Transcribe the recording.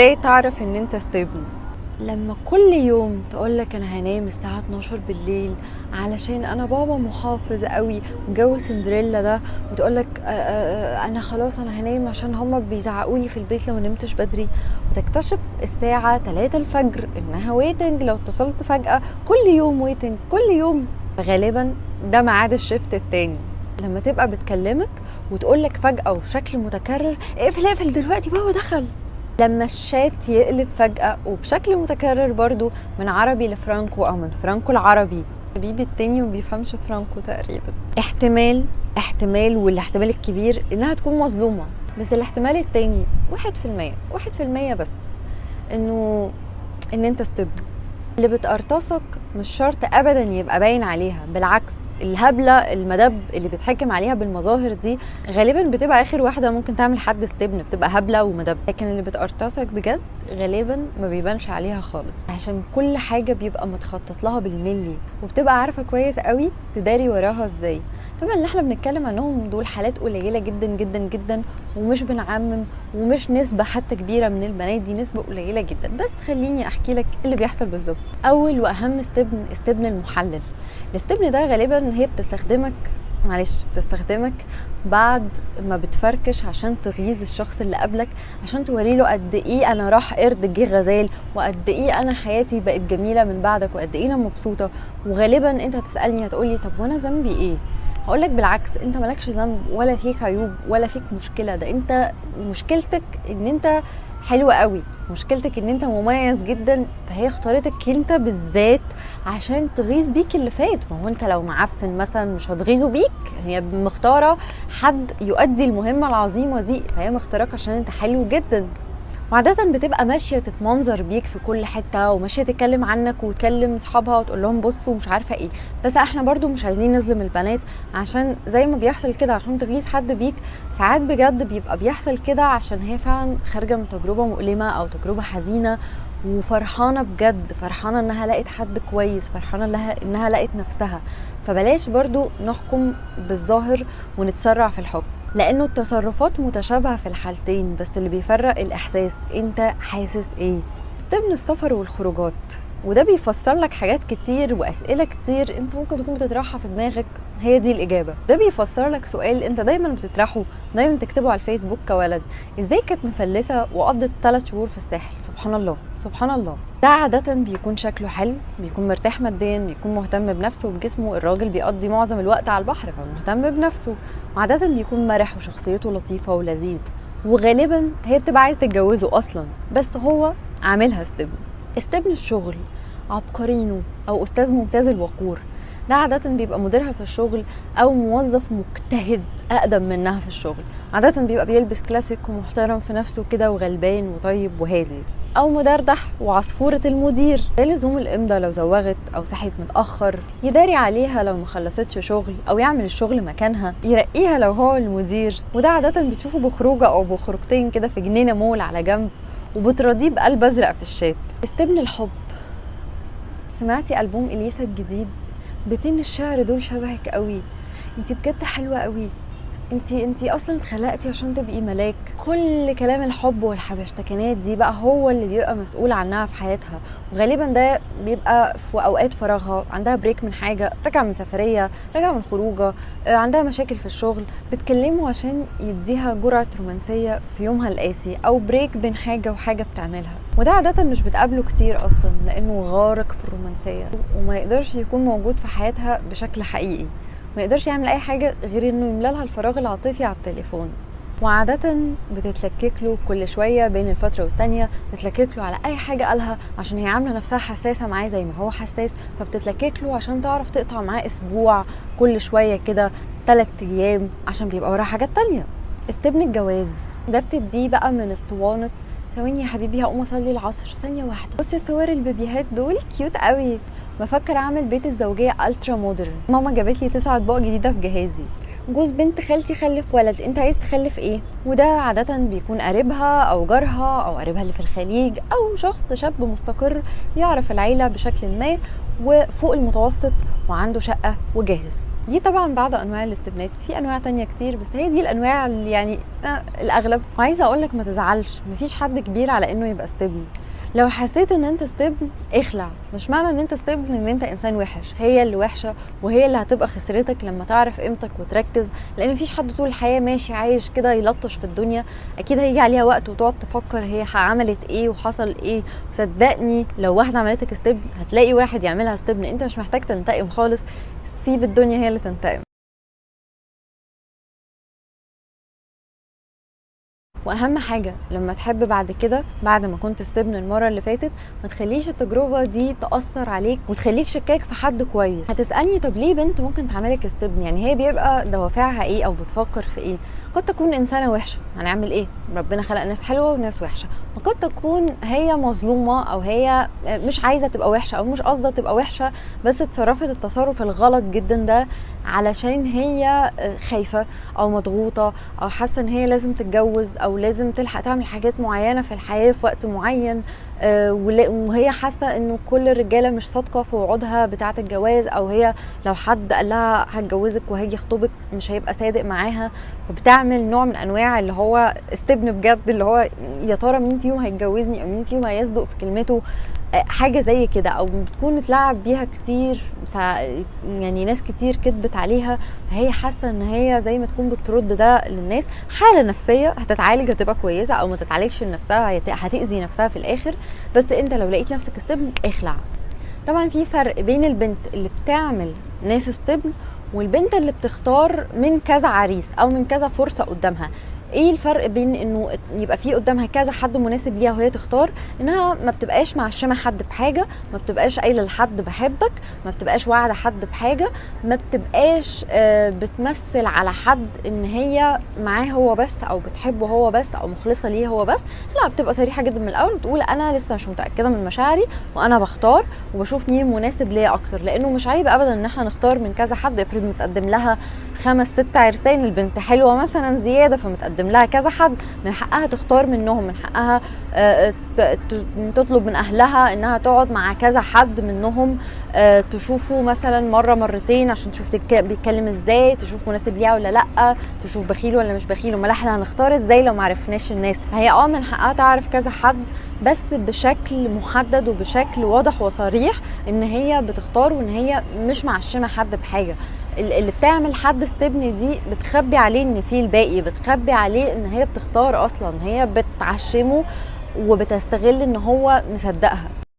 ازاي تعرف ان انت stable؟ لما كل يوم تقولك انا هنام الساعة 12 بالليل علشان انا بابا محافظ قوي وجو سندريلا ده، وتقولك انا خلاص انا هنام عشان هما بيزعقولي في البيت لو نمتش بدري، وتكتشف الساعة 3 الفجر انها waiting لو اتصلت فجأة. كل يوم waiting، كل يوم. غالبا ده ميعاد ال shift التاني، لما تبقى بتكلمك وتقولك فجأة وبشكل متكرر اقفل اقفل دلوقتي بابا دخل. لما الشات يقلب فجأة وبشكل متكرر برضو من عربي لفرانكو او من فرانكو العربي، حبيبي التاني ما بيفهمش فرانكو تقريبا. احتمال والاحتمال الكبير انها تكون مظلومة، بس الاحتمال التاني 1%، 1% بس انه ان انت stable. اللي بتقرطصك مش شرط ابدا يبقى باين عليها، بالعكس الهبلة المدب اللي بيتحكم عليها بالمظاهر دي غالبا بتبقى اخر واحدة ممكن تعمل حد استبن، بتبقى هبلة ومدب. لكن اللي بتقرطصك بجد غالبا ما بيبانش عليها خالص، عشان كل حاجة بيبقى متخطط لها بالملي وبتبقى عارفه كويس قوي تداري وراها ازاي. طبعا اللي احنا بنتكلم عنهم دول حالات قليله جدا جدا جدا، ومش بنعمم ومش نسبه حتى كبيرة من البنات، دي نسبه قليله جدا. بس خليني احكي لك اللي بيحصل بالظبط. اول واهم استبن، استبن المحلل. الاستبن ده غالبا هي بتستخدمك، معلش بتستخدمك بعد ما بتفركش عشان تغيظ الشخص اللي قبلك، عشان توري له قد ايه انا راح قرد جه غزال، وقد ايه انا حياتي بقت جميلة من بعدك، وقد ايه انا مبسوطة. وغالبا انت هتسالني هتقولي طب وانا ذنبي ايه؟ هقولك بالعكس، انت مالكش ذنب ولا فيك عيوب ولا فيك مشكلة، ده انت مشكلتك ان انت حلو قوي، مشكلتك ان انت مميز جدا، فهي اختارتك انت بالذات عشان تغيظ بيك اللي فات. ما هو انت لو معفن مثلا مش هتغيظه بيك، هي مختاره حد يؤدي المهمة العظيمة دي، فهي مختارك عشان انت حلو جدا. وعادة بتبقى ماشية تتمنظر بيك في كل حتة، وماشية تتكلم عنك وتكلم اصحابها وتقول لهم بصوا مش عارفة ايه. بس احنا برضو مش عايزين نظلم البنات، عشان زي ما بيحصل كده عشان تغيظ حد بيك ساعات بجد بيبقى بيحصل كده عشان هي فعلا خارجة من تجربة مؤلمة او تجربة حزينة، وفرحانة بجد، فرحانة انها لقت حد كويس، فرحانة انها لقت نفسها. فبلاش برضو نحكم بالظاهر ونتسرع في الحكم، لانه التصرفات متشابهة في الحالتين، بس اللي بيفرق الاحساس، انت حاسس ايه. استبن السفر والخروجات، وده بيفسر لك حاجات كتير واسئلة كتير انت ممكن تكون بتطرحها في دماغك، هي دي الاجابة. ده بيفسر لك سؤال انت دايما بتطرحه، دايما تكتبه على الفيسبوك كولد، ازاي كانت مفلسه وقضت 3 شهور في الساحل؟ سبحان الله سبحان الله. ده عادة بيكون شكله حلو، بيكون مرتاح ماديا، بيكون مهتم بنفسه وبجسمه، الراجل بيقضي معظم الوقت على البحر فمهتم بنفسه، وعادة بيكون مرح وشخصيته لطيفة ولذيذ، وغالبا هي بتبقى عايزة تتجوزه أصلا، بس هو عاملها استبن. استبن الشغل، عبقرينه أو أستاذ ممتاز الوقور، ده عادة بيبقى مديرها في الشغل أو موظف مجتهد أقدم منها في الشغل، عادة بيبقى بيلبس كلاسيك ومحترم في نفسه كده وغلبان وطيب وهادي، أو مدردح وعصفورة المدير، ده لزوم الإمضة لو زوغت أو صحيت متأخر، يداري عليها لو مخلصتش شغل أو يعمل الشغل مكانها، يرقيها لو هو المدير. وده عادة بتشوفه بخروجة أو بخروجتين كده في جنينة مول على جنب، وبتراضيه بقلب أزرق في الشات. استبن الحب، سمعتي ألبوم إليسا الجديد؟ بيتين الشعر دول شبهك قوي، انتي بجد حلوة قوي، انتي اصلا اتخلقتي عشان تبقي ملاك. كل كلام الحب والحبشتكنات دي بقى هو اللي بيبقى مسؤول عنها في حياتها، وغالبا ده بيبقى في اوقات فراغها، عندها break من حاجة، راجعه من سفرية، راجعه من خروجه، عندها مشاكل في الشغل، بتكلمه عشان يديها جرعة رومانسية في يومها القاسي، او break بين حاجة وحاجه بتعملها. وده عادة مش بتقابله كتير اصلا لانه غارق في الرومانسية وما يقدرش يكون موجود في حياتها بشكل حقيقي، ما يقدرش يعمل اي حاجة غير انه يملى لها الفراغ العاطفي على التليفون. وعاده بتتلكك له كل شوية بين الفترة والتانية، بتتلكك له على اي حاجة قالها عشان هي عامله نفسها حساسة معاه زي ما هو حساس، فبتتلكك له عشان تعرف تقطع معاه اسبوع كل شوية كده 3 ايام عشان بيبقى وراها حاجات تانية. استبن الجواز، ده بتديه بقى من اسطوانة ثواني يا حبيبي هقوم اصلي العصر ثانية واحدة، بصي صور البيبيهات دول cute قوي، بفكر اعمل بيت الزوجية ultra modern، ماما جابت لي 9 اطباق جديدة في جهازي، جوز بنت خالتي خلف ولد، انت عايز تخلف ايه؟ وده عادة بيكون قريبها او جارها او قريبها اللي في الخليج، او شخص شاب مستقر يعرف العيلة بشكل ما وفوق المتوسط وعنده شقه وجاهز. دي طبعا بعض انواع الاستبنات، في انواع تانية كتير بس هي دي الانواع اللي يعني الاغلب. وعايزه اقولك ما تزعلش، مفيش حد كبير على انه يبقى استبن. لو حسيت ان انت استبن اخلع، مش معنى ان انت استبن ان انت انسان وحش، هي اللي وحشة وهي اللي هتبقى خسرتك لما تعرف قيمتك وتركز، لان مفيش حد طول الحياة ماشي عايش كده يلطش في الدنيا، اكيد هيجي عليها وقت وتقعد تفكر هي عملت ايه وحصل ايه. وصدقني لو واحدة عملتك استبن هتلاقي واحد يعملها استبن، انت مش محتاج تنتقم خالص، سيب الدنيا هي اللي تنتقم. واهم حاجة لما تحب بعد كده، بعد ما كنت استبن المرة اللي فاتت، ما تخليش التجربة دي تاثر عليك وتخليك شكاك في حد كويس. هتسالني طب ليه بنت ممكن تعملك استبن؟ يعني هي بيبقى دوافعها ايه او بتفكر في ايه؟ قد تكون انسانه وحشة، هنعمل ايه؟ ربنا خلق ناس حلوة وناس وحشة. وقد تكون هي مظلومة او هي مش عايزه تبقى وحشة او مش قاصده تبقى وحشة، بس اتصرفت التصرف الغلط جدا ده علشان هي خايفة او مضغوطه او حاسه ان هي لازم تتجوز او لازم تلحق تعمل حاجات معينة في الحياة في وقت معين، وهي حاسه انه كل الرجالة مش صادقة في وعودها بتاعه الجواز، او هي لو حد قال لها هتجوزك وهاجي اخطبك مش هيبقى صادق معاها، وبتعمل نوع من انواع اللي هو استبن بجد، اللي هو يا ترى مين فيهم هيتجوزني او مين فيهم هيصدق في كلمته، حاجة زي كده، او بتكون اتلعب بيها كتير، ف يعني ناس كتير كدبت عليها، فهي حاسه ان هي زي ما تكون بترد ده للناس. حاله نفسية هتتعالج هتبقى كويسة، او ما تتعالجش لنفسها هتاذي نفسها في الاخر. بس انت لو لقيت نفسك استبن اخلع. طبعا في فرق بين البنت اللي بتعمل ناس استبن والبنت اللي بتختار من كذا عريس او من كذا فرصة قدامها. ايه الفرق بين انه يبقى في قدامها كذا حد مناسب ليها وهي تختار؟ انها ما بتبقاش معشمه حد بحاجة، ما بتبقاش قايله لحد بحبك، ما بتبقاش واعده حد بحاجة، ما بتبقاش بتمثل على حد ان هي معاه هو بس او بتحبه هو بس او مخلصة ليه هو بس. لا، بتبقى صريحه جدا من الاول، بتقول انا لسه مش متاكدة من مشاعري وانا بختار وبشوف مين مناسب ليا اكتر، لانه مش عيب ابدا ان احنا نختار من كذا حد. افرض متقدم لها 5 6 عرسان، البنت حلوة مثلا زيادة فمتقدم لها كذا حد، من حقها تختار منهم، من حقها تطلب من اهلها انها تقعد مع كذا حد منهم، تشوفه مثلا مرة مرتين عشان تشوف بيتكلم ازاي، تشوف مناسب ليها ولا لا، تشوف بخيل ولا مش بخيل. امال احنا هنختار ازاي لو معرفناش الناس؟ فهي من حقها تعرف كذا حد، بس بشكل محدد وبشكل واضح وصريح ان هي بتختار وان هي مش معشمه حد بحاجة. اللي بتعمل حد استبن دي بتخبي عليه ان في الباقي، بتخبي عليه ان هي بتختار اصلا، هي بتعشمه وبتستغل ان هو مصدقها.